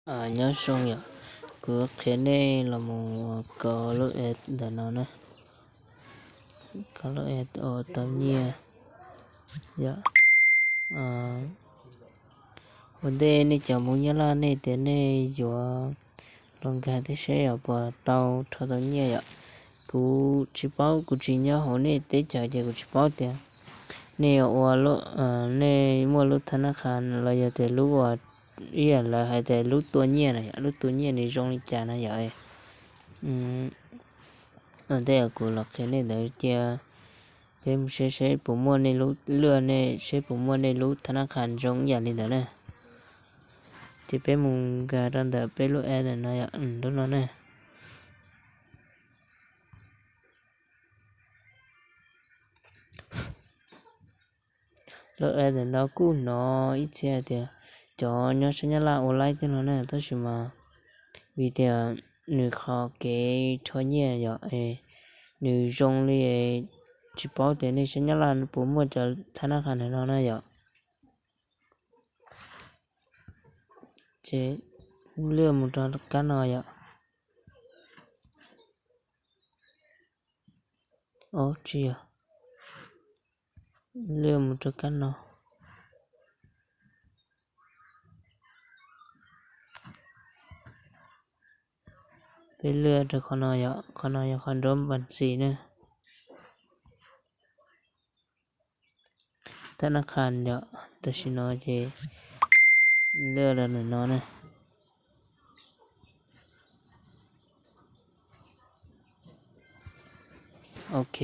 Nyob zoo yom, kuv qhia nej los mus kov lub app ntawm no na, kov lub app uas tau nyiaj yom. Ua ntej nej cov Hmoob Nyab Laj nej tias nej yuav los nkag tib seb yog puas tau rho tau nyiaj yom. Kuv tsis paub, kuv tsis nyob hauv nej teb chaws ces kuv tsis paub tias nej ua, nej muaj lub thab nab qhas los yog tias lub uas ib yam lawv hais tias lub tua nyiaj na yom, lub tua nyiaj nws zoo li cas na yom. Ua ntej kuv los qhia nej ntawd cia, peb mus saib seb puas muaj nej lub, luaj nej seb puas muaj nej lub thab nab qhas zoo ib yam li ntawd na. Ces peb mus nkag rau ntawm peb lub app ntawm no yom, lub no na. Lub app ntawm no kuj hnov ib txhia tias cov nyob sab Nyab Laj ua laib thiab no na, tab sis mas vim tias nws qhov kev rho nyiaj yom, nws zoo li, tsis paub tias nej sab Nyab Laj puas muaj cov thab nab qhas ntawm no na yom. Ces lwaj mus rau kab no yom. Ob, tsis yog, lwaj mus rau kab no. Peb lwaj rau qhov no yom, qhov no yog qhov nrov npas ntxis na. Thab nab qhas yom, tam sim no ces lwaj rau ntawm no na. Ok,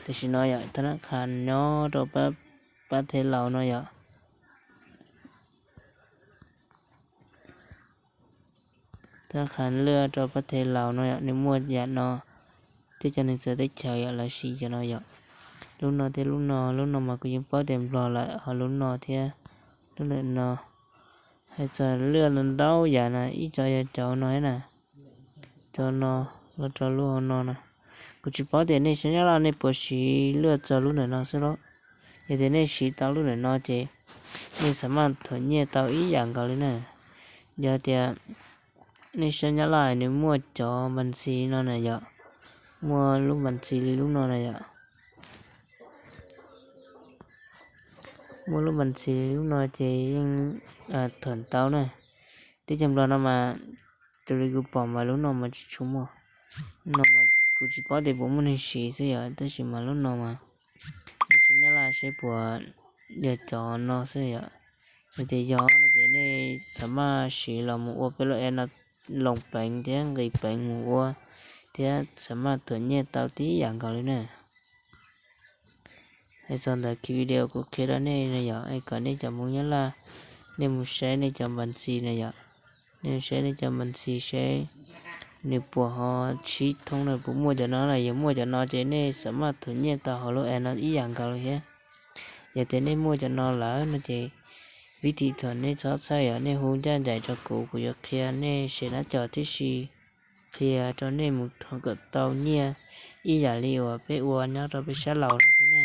tam sim no yom, thab nab qhas nyob rau pab thev laus no yom. Thab nab qhas lwaj rau pab thev laus no yom, nws muaj yam no, thiab cov neeg txawv teb chaws yom, lawv siv cov no yom. Lub no thiab lub no, lub no mas kuv yeej paub tias Nplog lawm, ho lub no thiab lub ntawm no. Hais txog lwaj ntau yam na, ib co yog cov no thiab na, cov no los rau lub hauv no na. Kuv tsis paub tias nej sab Nyab Laj nej puas siv lwaj txog lub ntawm no xwb lauj. Yog tias nej siv tau lub ntawm no ces nej xam maj thuam nyiaj tau ib yam nkaus li na. Yog tias nej sab Nyab Laj nws muaj cov npas ntxis no na yom, muaj lub npas ntxis li lub no na yom, muaj lub npas ntxis li lub no ces yeej thuam tau na. Teb chaws Nplog no mas, raws li kuv pom mas lub no mas tsis tshua muaj. Lub no mas kuv tsis paub tias puas muaj neeg siv xwb yom, tab sis mas lub no mas nej sab Nyab Laj seb puas yog cov no xwb yom. Yog tias yog no ces nej xam maj siv los mus ua peb lub app no, loos peev thiab nqis peev mus ua, thiab xam maj thuam nyiaj tau tib yam nkaus li na. Hais txog ntawm kiv video kuv qhia rau nej no yom, es kom nej cov Hmoob Nyab Laj, nej mus saib nej cov npas ntxis na yom, nej mus saib nej cov npas ntxis seb nws puas ho sib thoob na, puas muaj cov no na. Yog muaj cov no ces nej xam maj thuam nyiaj tau hauv lub app no ib yam nkaus li thiab. Yog tias nej muaj cov no lawm no ces vib thim thaum nej txhob txhawj yom, nej hu ncaj nraim rau kuv, kuv yuav qhia nej seb nab cov tib si, qhia rau nej mus rho kom tau nyiaj ib yam li uas peb ua nyob rau peb sab laus no thiab na.